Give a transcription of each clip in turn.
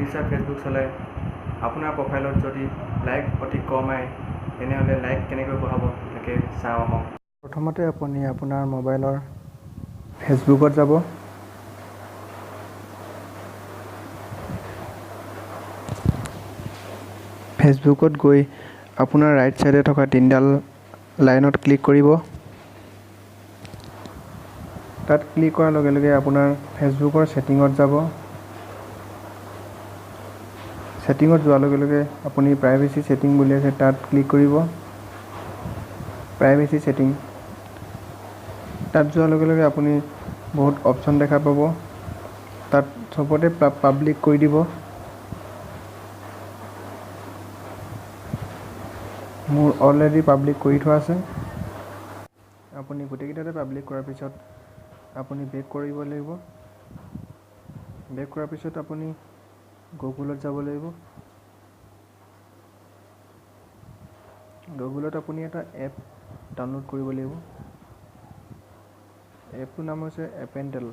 নিশ্চয় ফেচবুক চলায়। আপোনাৰ প্ৰফাইলত যদি লাইক অতি কম আহে, তেনেহ'লে লাইক কেনেকৈ বঢ়াব তাকে চাওঁ আহক। প্ৰথমতে আপুনি আপোনাৰ মোবাইলৰ ফেচবুকত যাব। ফেচবুকত গৈ আপোনাৰ ৰাইট ছাইডে থকা তিনিডাল লাইনত ক্লিক কৰিব। তাত ক্লিক কৰাৰ লগে লগে আপোনাৰ ফেচবুকৰ ছেটিঙত যাব। ছেটিঙত যোৱাৰ লগে লগে আপুনি প্ৰাইভেচি ছেটিং বুলি আছে, তাত ক্লিক কৰিব। প্ৰাইভেচি ছেটিং তাত যোৱাৰ লগে লগে আপুনি বহুত অপশ্যন দেখা পাব। তাত চবতে পাব্লিক কৰি দিব। মোৰ অলৰেডি পাব্লিক কৰি থোৱা আছে। আপুনি গোটেইকেইটাতে পাব্লিক কৰাৰ পিছত আপুনি বেক কৰিব লাগিব। বেক কৰাৰ পিছত আপুনি গুগলত যাব লাগিব। গুগলত আপুনি এটা এপ ডাউনলোড কৰিব লাগিব। এপটোৰ নাম হৈছে এপেণ্ডেল,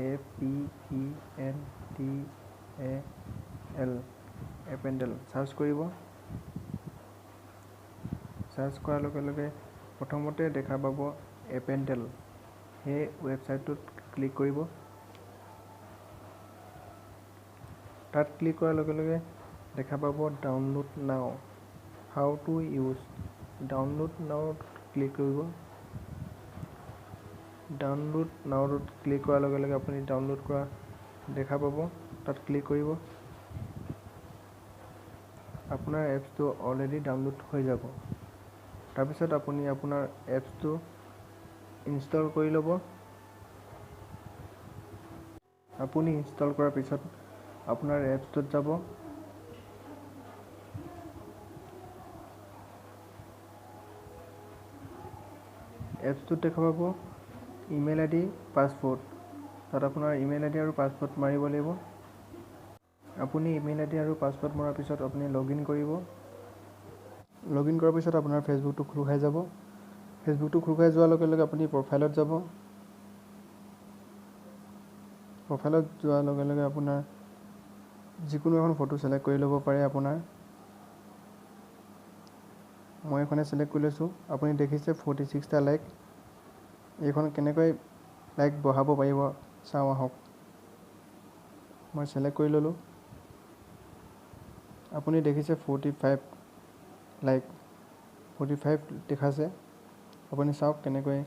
APPENDAL, এপেণ্ডেল চাৰ্চ কৰিব। চাৰ্চ কৰাৰ লগে লগে প্ৰথমতে দেখা পাব এপেণ্ডেল, সেই ৱেবছাইটটোত ক্লিক কৰিব। তাত ক্লিক কৰাৰ লগে লগে দেখা পাব download now, how to use, download নাওত click কৰিব। ডাউনলোড নাওটোত ক্লিক কৰাৰ লগে লগে আপুনি ডাউনলোড কৰা দেখা পাব, তাত ক্লিক কৰিব। আপোনাৰ এপছটো অলৰেডি ডাউনলোড হৈ যাব। তাৰপিছত আপুনি আপোনাৰ এপছটো ইনষ্টল কৰি ল'ব। আপুনি ইনষ্টল কৰাৰ পিছত আপোনাৰ এপছটোত যাব। এপছটোত দেখা পাব ইমেইল আই ডি, পাছৱৰ্ড। তাত আপোনাৰ ইমেইল আই ডি আৰু পাছৱৰ্ড মাৰিব লাগিব। আপুনি ইমেইল আই ডি আৰু পাছৱৰ্ড মৰাৰ পিছত আপুনি লগ ইন কৰিব। লগ ইন কৰাৰ পিছত আপোনাৰ ফেচবুকটো খোল খাই যাব। ফেচবুকটো খোল খাই যোৱাৰ লগে লগে আপুনি প্ৰফাইলত যাব। প্ৰফাইলত যোৱাৰ লগে লগে আপোনাৰ যিকোনো এখন ফটো ছিলেক্ট কৰি ল'ব পাৰে। আপোনাৰ মই এইখনে ছিলেক্ট কৰি লৈছোঁ। আপুনি দেখিছে 46টা লাইক। এইখন কেনেকৈ লাইক বঢ়াব পাৰিব চাওঁ আহক। মই ছিলেক্ট কৰি ল'লোঁ। আপুনি দেখিছে 45 লাইক, 45 দেখাইছে। আপুনি চাওক কেনেকৈ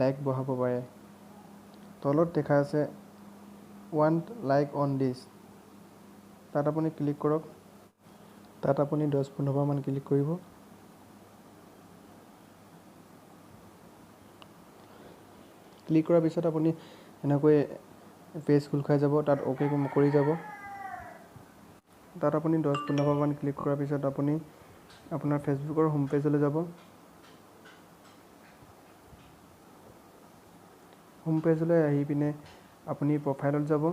লাইক বঢ়াব পাৰে। তলত দেখা আছে ওৱান লাইক অন দিছ, তাত আপুনি ক্লিক কৰক। তাত আপুনি 10-15 বাৰমান ক্লিক কৰিব। ক্লিক কৰাৰ পিছত আপুনি এনেকৈ পেজ খোল খাই যাব, তাত অ'কে কৰি যাব। তাত আপুনি 10-15 বাৰমান ক্লিক কৰাৰ পিছত আপুনি আপোনাৰ ফেচবুকৰ হোম পেজলৈ যাব। হোম পেজলৈ আহি পিনে আপুনি প্ৰফাইলত যাব।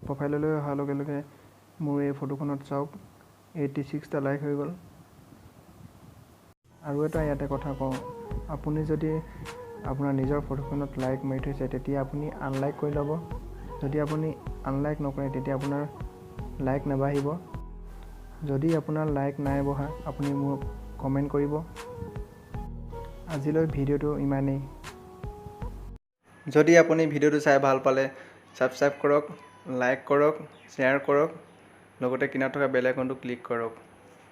প্ৰফাইললৈ অহাৰ লগে লগে মোৰ এই ফটোখনত চাওক 86টা লাইক হৈ গ'ল। আৰু এটা ইয়াতে কথা কওঁ, আপুনি যদি আপোনাৰ নিজৰ ফটোখনত লাইক মাৰি থৈছে তেতিয়া আপুনি আনলাইক কৰি ল'ব। যদি আপুনি আনলাইক নকৰে তেতিয়া আপোনাৰ লাইক নাবাঢ়িব। যদি আপোনাৰ লাইক নাই বঢ়া আপুনি মোক কমেণ্ট কৰিব। আজিলৈ ভিডিঅ'টো ইমানেই। যদি আপুনি ভিডিঅ'টো চাই ভাল পালে ছাবস্ক্ৰাইব কৰক, লাইক কৰক, শ্বেয়াৰ কৰক, লগতে কিনাৰত থকা বেল আইকনটো ক্লিক কৰক।